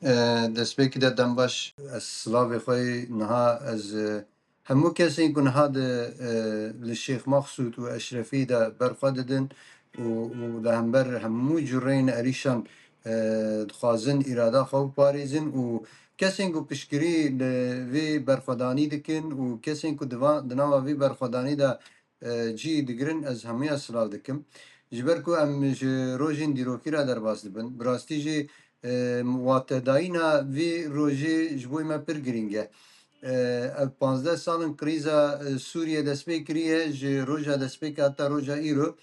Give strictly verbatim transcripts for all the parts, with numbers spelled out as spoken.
E, destpêkî de dem baş. Ez silavê xwe yê niha ez, e, hemû kesên ku niha di, e, li Şêx Maqsûd û Eşrefî de ber xwe didin û, û li hember hemû cureyên erîşan, e, dixwazin îrada xwe biparêzin û kesên ku piştgirî li vê berxwedanî dikin û kesên ku di va-, di nava vê berxwedanî de e, cî digirin, ez hemûya silav dikim. Ji ber ku em ji rojên dîrokî re derbas dibin, bi rastî jî, e, watedayîna vî rojê ji bo me pir girîng e. E, ev panzdeh sal in krîza, e, Sûriyê dest pê kiriye, ji roja destpêkê heta roja îro.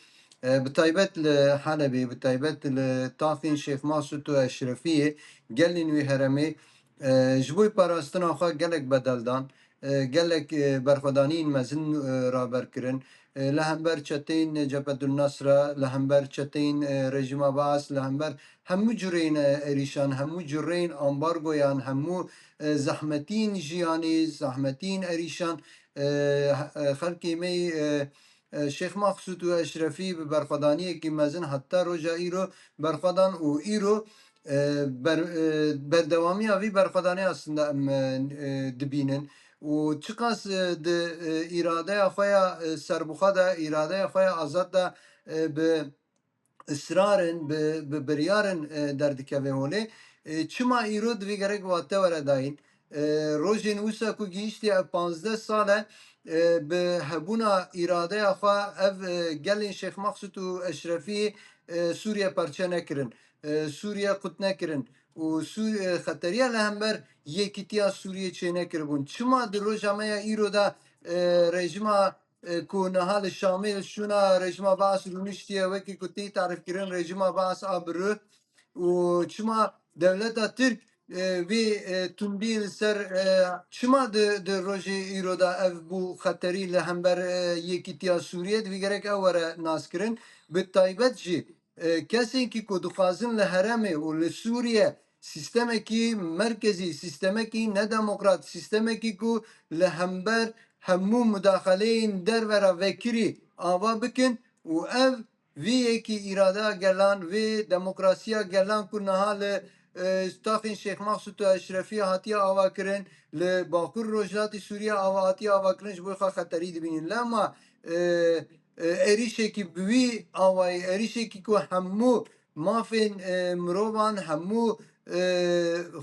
E, bi taybet li Helebê, bi taybet li taxên Şêx Masûd û Eşrefiyê, gelên wî herêmê, e, ji bo parastina xwe gelek bedel dan. E, gelek, e, berxwedaniyên mezin, e, raber kirin. E, li hember çeteyên Cebhetül Nasra, li hember çeteyên, e, rejîma Baas, li hember hemû cureyên, e, êrîşan, hemû cureyên ambargoyan, hemû, e, zehmetiyên jiyanê, zehmetiyên êrîşan, e, he-, e, xelkê me yê, e, e, Şêx Maqsûd û Eşrefî bi berxwedaniyekî mezin heta roja îro berxwedan û îro, e, ber-, e, berdewamiya vî berxwedanê aslında em, e, e, dibînin. Û çiqas, e, di, e, îradeya xwe ya, e, serbixwe de, îradeya xwe ya azad de, e, bi israr in, bi, bi biryar in, e, derdikeve holê. E, çima îro divê gerek wate were dayîn? E, rojên wisa ku gihîştiye ev panzdeh sal e, e, bi hebûna îradeya xwe ev, e, gelên Şêx Maqsûd û Eşrefî, e, Sûriye parçe nekirin, e, Sûriye qut nekirin û Sûr-, e, xeteriya li hember yekîtiya Sûriyê çênekiribûn. Çima di roja me ya îro de, e, rejîma, e, ku niha li Şamê li şûna rejîma Baas rûniştiye, wekî ku tê tarîfkirin rejîma Baas a bi ruh û çima dewleta Tirk, e, vê, e, tundî li ser, e, çima di, di rojê îro de ev bû xeterî li hember, e, yekîtiya Sûriyê, divê gerek ew were naskirin. Bi taybet jî, e, kesên kî ku dixwazin li herêmê û li Sûriye sîstemekî merkezî, sîstemekî nedemokrat, sîstemekî ku li hember hemû mudaxeleyên derve re vekirî ava bikin û ev vî yekî îradeya gelan, vê demokrasiya gelan ku niha li, e, taxên Şêx Maqsûd û Eşrefî hatiye avakirin, li Bakur Rojhilatê Sûriye ava, hatiye avakirin, ji bo xwe xeterî dibînin. Lema, e, e, êrîşekî bi wî awayî, êrîşekî ku hemû mafên, e, mirovan, hemû, e,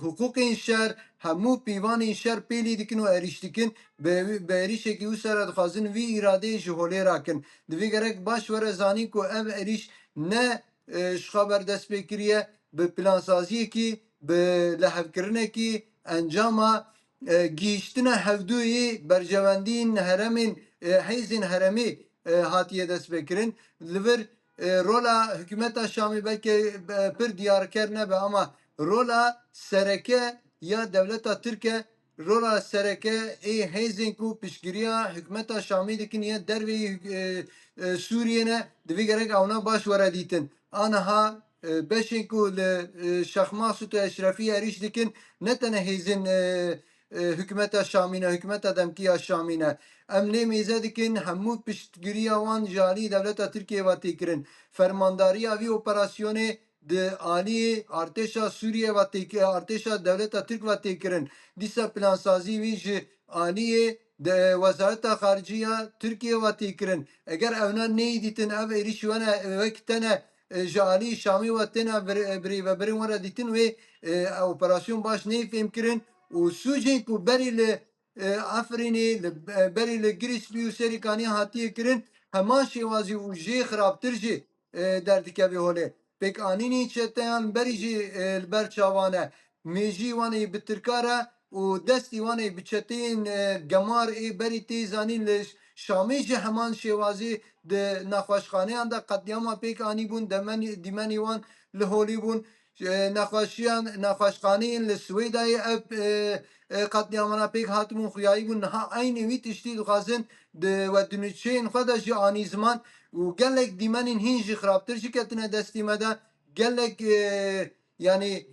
hiqûqên şer, hemû pîvanên şer pêlî dikin û êrîş dikin, bi, bi êrîşekî wisa re dixwazin vî îradeyê ji holê rakin. Divê gerek baş were zanîn ku ev êrîş ne, e, ji xwe ber dest pê kiriye, bi plansaziyekî, bi lihevkirinekî, encama, e, gihîştina hevdûyî berjewendiyên herêmên, e, hêzên herêmî, e, hatiye destpêkirin. Li vir, e, rola hikûmeta Şamê belkî, e, pir diyarker nebe, ama rola sereke ya dewleta Tirk e, rola sereke ê hêzên ku piştgiriya hikûmeta Şamê dikin ya derveyî, e, e, Sûriyê ne, divê gerek ewna baş were dîtin. Aniha, e, beşên ku li, e, Şêx Maqsûd û Eşrefî êrîş dikin, ne tenê hêzên, e, e, hikûmeta Şamî ne, hikûmeta demkî ya Şamî ne. Em lê mêze dikin, hemû piştgiriya wan ji alî dewleta Tirkiyê ve tê kirin. Fermandariya vî operasyonê di aliyê artêşa Sûriye ve tê ki-, artêşa dewleta Tirk ve tê kirin. Dîsa plansazî wî ji aliyê de, Wezareta Xaricî ya Tirkiyê ve tê kirin. Eger ewna neyî dîtin, ev êrîş wene, wek tene, e, ji alî Şamê ve têne vir-, e, birêvebirin were dîtin, wê, e, operasyon baş neyê fêm kirin û sûcên ku berî li, e, Efrînê, li, e, berî li Girîspî û Serîkanî hatiye kirin, heman şêwazî û jê xirabtir jî, e, derdikeve holê. Pêkanînî çeteyan berî jî, e, li ber çavan e. Mêjî wan ê bi Tirka re û destî wan ê bi çeteyên, e, gemar ê berî tê zanîn li Şamê jî heman şêwazî di nexweşxaneyan de qetlîama pêk anîbûn, demenî, dîmenî wan li holî bûn. E, nexweşiyan, nexweşxaneyên li Swêdayê ev, e, e, qetlîamana pêk hatibûn, xuyayî bûn. Niha eynî wî tiştî dixwazin di we di nûçeyên xwe de jî anî ziman û gelek dîmenên hîn jî xirabtir jî ketine destî me de. Gelek, e, yanî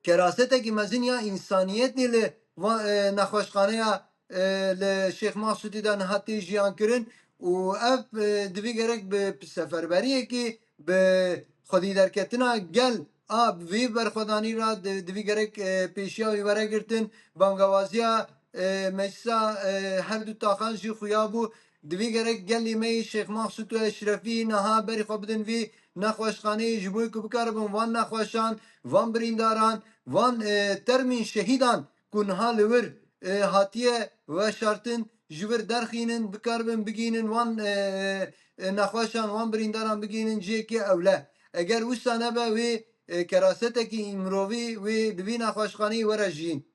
kerasetekî mezin ya însaniyetê li va-, e, nexweşxaneya, e, li Şêx Maqsûdî de niha tê jiyan kirin û ev, e, divê gerek bi seferberiyekê, bi xwedî derketina gel a vî berxwedanî ra di-, divî gerek, e, pêşiya wî were girtin. Bangawaziya, e, meclisa, e, her du taxan jî xuya bû. Divî gerek gelî me yê Şêx Maxsûd û Eşrefî niha berî xwe bidin vî nexweşxaneyê, ji bo ku bikaribin van nexweşan, van birîndaran, van, e, termên şehîdan ku niha li wir, e, hatiye veşartin, ji vir derxînin, bikaribin bigihînin wan, e, e, nexweşan, wan birîndaran bigihînin cihekê ewle. Eger wisa nebe, wê, e, kerasetekî mirovî wê li vî nexweşxaneyê were jiyîn.